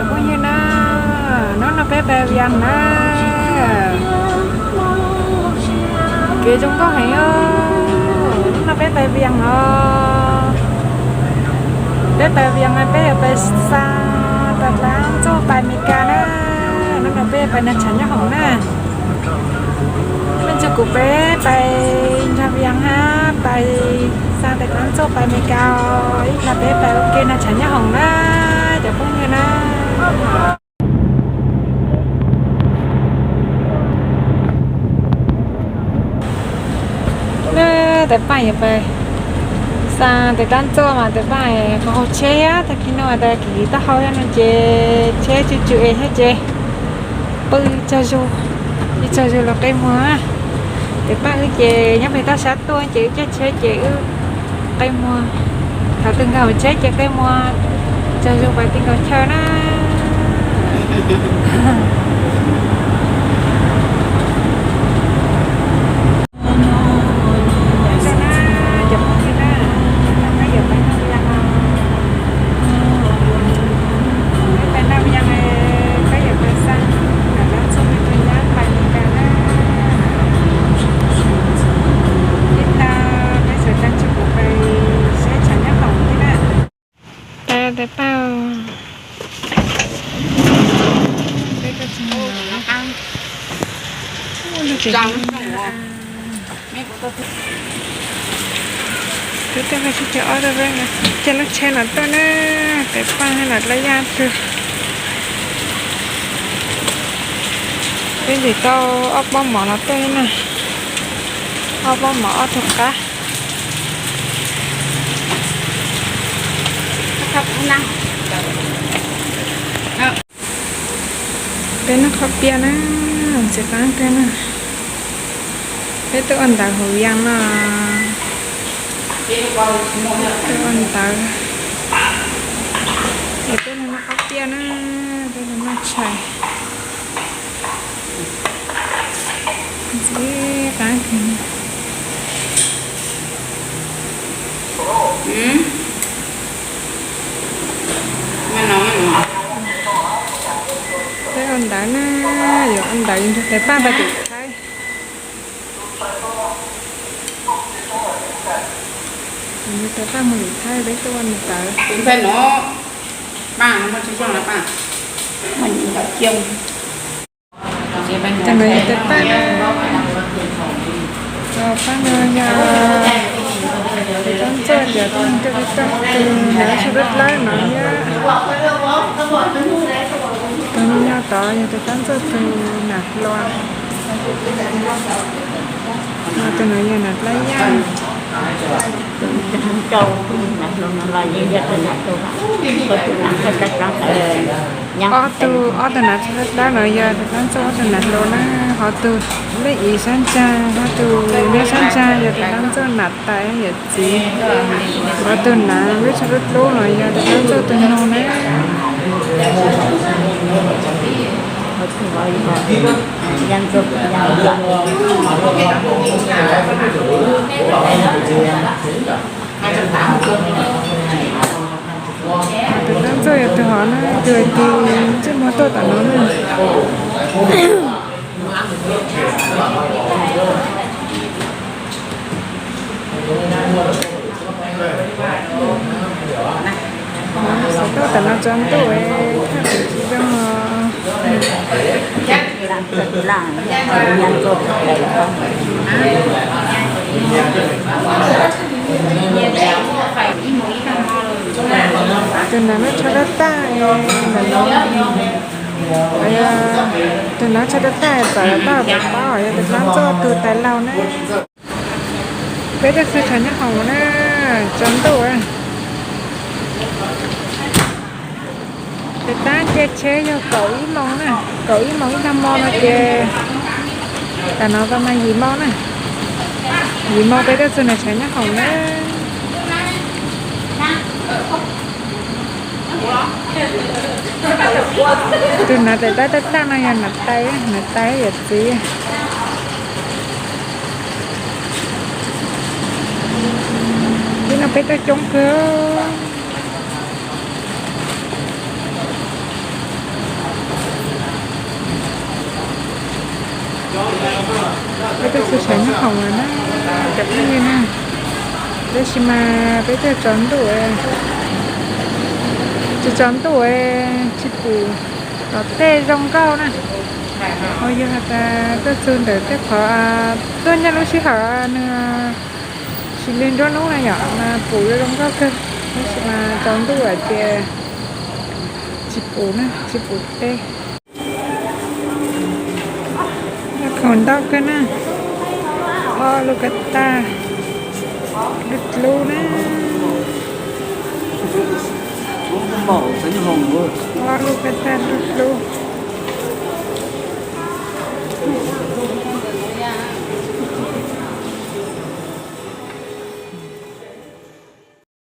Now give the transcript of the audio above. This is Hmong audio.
Phooj ywg na, hnub no peb pais Vias na, kev zoo nkauj heev os. Hnub no peb pais Vias os. Peb pais Vias mas peb yuav pais xa tais dlaab txuj pais Amelikas na. Hnub no peb pais nrog tshav nyob hoom na. Mej ntsia kuv peb pais nrog Vias hab pais xa tais dlaab txuj pais Amelikas os. Ib plag peb pais ua ke nrog tshav nyob hoom na, cov phooj ywg na. Tais Paaj yuav pais xa tais dlaab txuj mas tais Paaj qhov haus tsheb thiab, tag kis no tas kis taub hau thiab no ces tsheb tsw tsw es thiab ces pw tsaug zug, ib tsaug zug los qe muag. Tais Paaj wb ces nyob pem toj sab tuaj ces wb caij tsheb ces wb qe muag. Thaum twg nkag hauv tsheb ces qe muag tsaug zug pais ti nkaus chaw na. Tais Paaj, peb tuaj sib cav ob tug, caij lub tsheb no tuaj na, Tais Paaj hab Nam Dlab Yaj tug. Peb ntim tau ob pob mov no tuaj na, ob pob mov ob tug qab. Peb noj qhob piaj na, txiv qaab kawg na. Peb tuaj ua ntawv hauv Vias no, tuaj ua ntawv, es peb noj qhob piaj na, peb noj tshais. Txiv qaab kawg. Peb ua ntawv na, yuav ua ntawv nrog Tais Paaj pais tim Thaib. Tais Paaj mus tim Thaib, peb tuaj ua ntawv. Tus ntxhais no, Paaj, no muaj tsawg xyoo lawm Paaj? Tus no yog Tais Paaj na, Paaj no yog tais dlaab txuj cov tuaj mus coj peb tuaj, tus nav tsha dlawb dlawb no yog, tus nyob tod yog tais dlaab txuj tus nam hluas, ho tus no yog nam dlab yaj. Ob tug, ob tug nav tsha dlawb dlawb no yog tais dlaab txuj ob tug nam hluas na, ho tus leej iv sab ntsa, ho tus nyob sab ntsa yog tais dlaab txuj nam tais yawm txiv, ho tus nav lub tsha dlub dlub no yog tais dlaab txuj tus noog na. Tais dlaab txuj yog tus hov na, tus hais tias ntsej muag tuaj tom no na. Xav tuaj tom no tsaus ntuj, thaj tsis zoo. Tus nav tsha dlawb dlawb, tus nav tsha dlawb dlawb txawm tau peb paub yog tais dlaab txuj tus tais laug na. Peb tuaj xwb tshav nyob hoom na, tsaus ntuj. Tais dlaab caij tsheb yog kaum ib moos na, kaum ib moos ib tag hmo no ces, tam no tau mas yim moos na, yim moos peb tuaj txug ntawm tshav nyob hoom na. Tus nav tais dlaab dlawb dlawb no yog nam tais, nam tais yawm txiv. Hnub no peb tuaj coob kawg. Cov phooj ywg na, tab sis mas peb tuaj tsaus ntuj, tsaus ntuj tsis pum tom tej zoo nkauj na. Ho yog has tas tuaj txug ntawm tej qhov tuaj nyob lub sij hawm nws tsis li nruab hnub na yom, mas pum zoo nkauj kawg, tab sis mas tsaus ntuj hais tias tsis pum na, tsis pum tej. Khoom ntau kawg na, ob lub kas tas dub dlub na, ob lub kas tas dub dlub.